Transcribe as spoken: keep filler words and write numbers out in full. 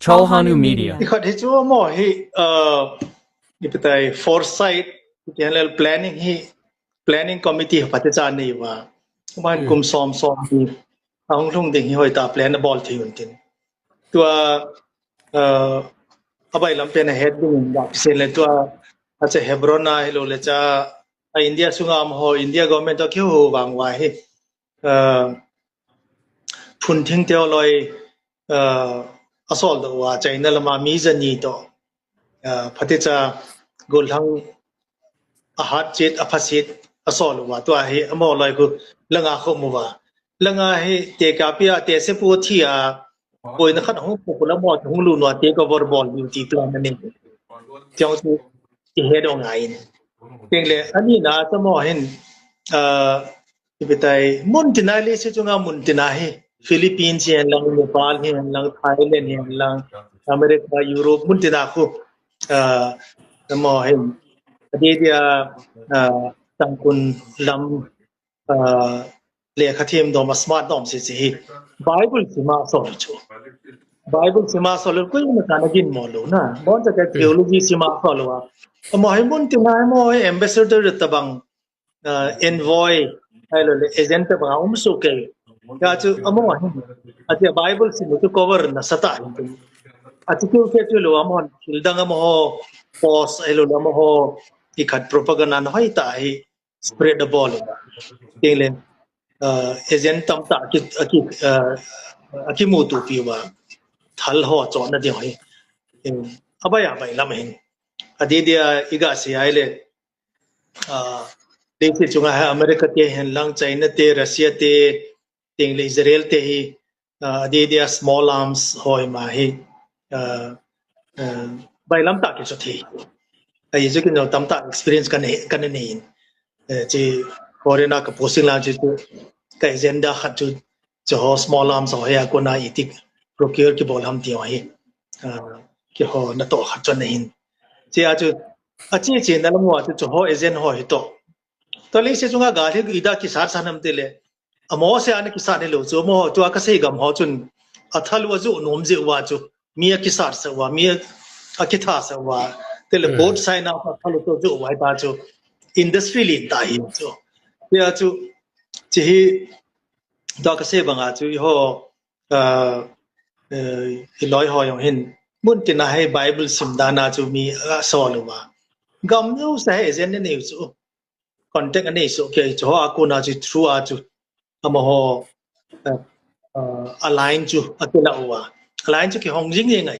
Cholhanu Media. Ikhat hi chu amaho hi, uh, ipi tai foresight, ipi tai planning hi, planning committee phatecha nei uva. Amahin kum som som hi ahung lhung ding hi hoitah plan abol thei un tin. Tua, uh, abailam pen ahet ding in ga pisen le tua, ache Hebron a hilou le cha, a India sunga amaho, India government toh kihou vang uva hi, uh, phunthing teo loi, uh, asol doh uva, China lama mi jani toh, uh, phatecha gollhang ahat chet, aphaset asol uva, tua hi amaho loi khu langa khu mu uva. Langa hi tekahpi a, tehsepu thi a, boina khat hung pu khu la amaho hung lut uva, take over bol diu ti plan anei. Chong chu ihet u ngai in. Tengle, ani na chu amaho hin, uh, ipi tai, mun tina leiset chunga mun tina hi, Philippines hihen lang, Nepal hihen lang, Thailand hihen lang, America, Europe, mun tina khu, uh, amaho hin, adeh dia, uh, Tangkhul lam, uh, lekha them dom a smart dom sese hi, Bible sima sol chu. Bible sima sol, koima chan aginmo lou na. Boncha ka theology sima sol uva. Amaho hi mun tina hi amaho hi ambassador tabang, uh, envoy, ahilou le agent tabang a um soh kei. Hijeh chun amaho hin, atia Bible sim chu cover nasatah ahi. Atia keu keu chu lou, amaho thil dang, amaho post ahilou le amaho ikhat propaganda na hoitah hi spread abol uva. Tengle, uh, agent tamtah aki, aki, uh, akimutopi uva. Thal ho chohna ding hi, um, abai abai lam ahin. Adeh dia iga sei ahile, uh, leiset chunga hi America te hihen lang, China te, Russia te, tengle Israel te hi, uh, adeh dia small arms ho ima hi, uh, uh, bailam tah kichoi thei. Ahi chu kei jong tamtah experience kana, kana nei in. Eh, chi foreign a ka posting lang chu, chu ka agenda khat chu, chuho small arms ho hi a kona iti procure kibol ham ti ho hi, uh, keiho natoh khat chu ana hin. Chea chu, ache che na lam uva chu, chuho agent ho hi toh. Tua leiset chunga gal hi ida kisat sat ham tile, amaho seh a ana kisat hilou chu, amaho tua kasei gam ho chun, athal u ajoh nom jeh uva chu, mi akisat sah uva, mi a, akitha sah uva, tile both side a athal u toh joh uva hita chu, industry lentah ahi chu. Hia chu, chi hi, tua kasei banga chu, eiho, uh, uh, iloi ho jong hin, mun tina hi Bible sim dan a chu mi asol uva. Gam neosa hi agent anei u chu. Contact anei soh kei, chuho a kona chu through a chu, amaho, uh, uh, a line chu akilah uva. A line chu kihong jing jing ahi.